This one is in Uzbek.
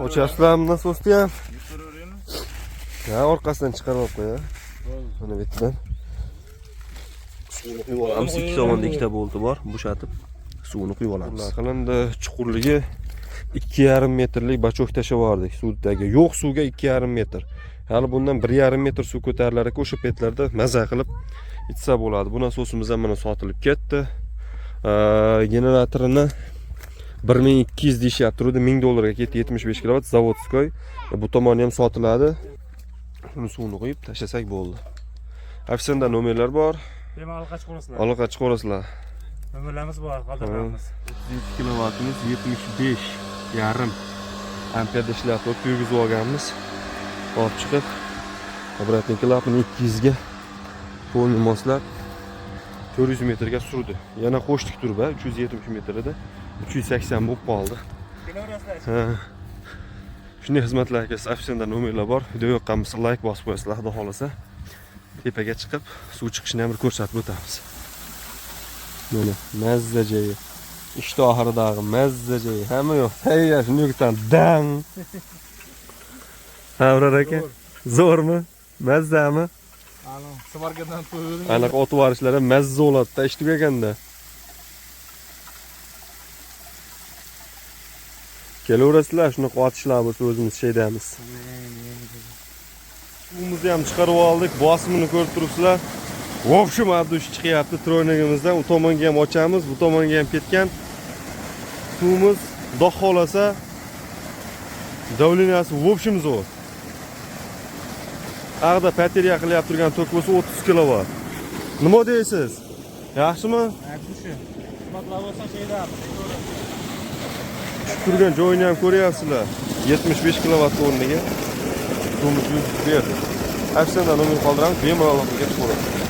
Ochasizlarmi nasosni ham? Ha, orqasidan chiqarib olib qo'y. Mana bu yerdan. Suvini quyib olamiz. Ikki tomonda ikkita bolti bor, bo'shatib suvini quyib olamiz. Qilindi chuqurligi 2,5 metrlik bachok tashlab yubordik suvdagi. Yo'q suvga 2,5 metr. Hali bundan 1,5 metr suv ko'tarilar ekan, o'sha paytlarda maza qilib ichsa bo'ladi. Bu nasosimiz ham mana sotilib ketdi. Generatorini 1200 deyishyapti turdi, 1000 dollarga ketdi, 75 kilovat заводской. Bu tomoni ham sotiladi. Uni suvini quyib tashlasak bo'ldi. Ofisda nomerlar bor. Bemalol aloqa chiqarasizlar. Aloqa chiqarasizlar. Nomerlarimiz bor, qoldiramiz. 32 kilovatimiz 75,5 amperda ishlayapti. O'tib yurgizib olganmiz. Olib chiqib, обратный клапан 200 ga полный moslab 400 metrga surdi. Yana qo'shdik turba 370 metrida 380 bo'lib qoldi. Kelaverasizlar. Ha. Shunday xizmatlar aka, ofisda nomerlar bor. Video yoqqan bo'lsa like bosib qo'yasizlar, xudo xohlasa. Tepaga chiqib, suv chiqishini ham bir ko'rsatib o'tamiz. Mana mazza joyi. Ishni oxiridagi mazza joyi. Hamma yo'q. Tayyor, shunday yurgan dang. Ha, Abror aka. Zo'rmi? Mazzami? Alo, svarkadan qo'ydim. Anaqa otib yuborishlar ham mazza bo'ladi-da, ish tugaganda. Kelaverasizlar, shunaqa otishlar bo'lsa o'zimiz shaydamiz. Suvimizni ham chiqarib oldik, bosimini ko'rib turibsizlar. В общем, dush chiqyapti troynigimizdan. U tomonga ham ochamiz, bu tomonga ham ketgan. Suvimiz xudo xohlasa давления si в общем zo'r. Ag'da потеря qilyapti turgan tok bo'lsa 30 kilovat. Nima deysiz? Yaxshimi? Shu. Xizmatlar bo'lsa shaydamiz. Tushib turgan joyini ham ko'ryapsizlar. 75 kilovat o'rniga suvimiz yuzib berdi. Ofisdan nomer qoldiramiz, bemalol aloqaga chiqaverasiz.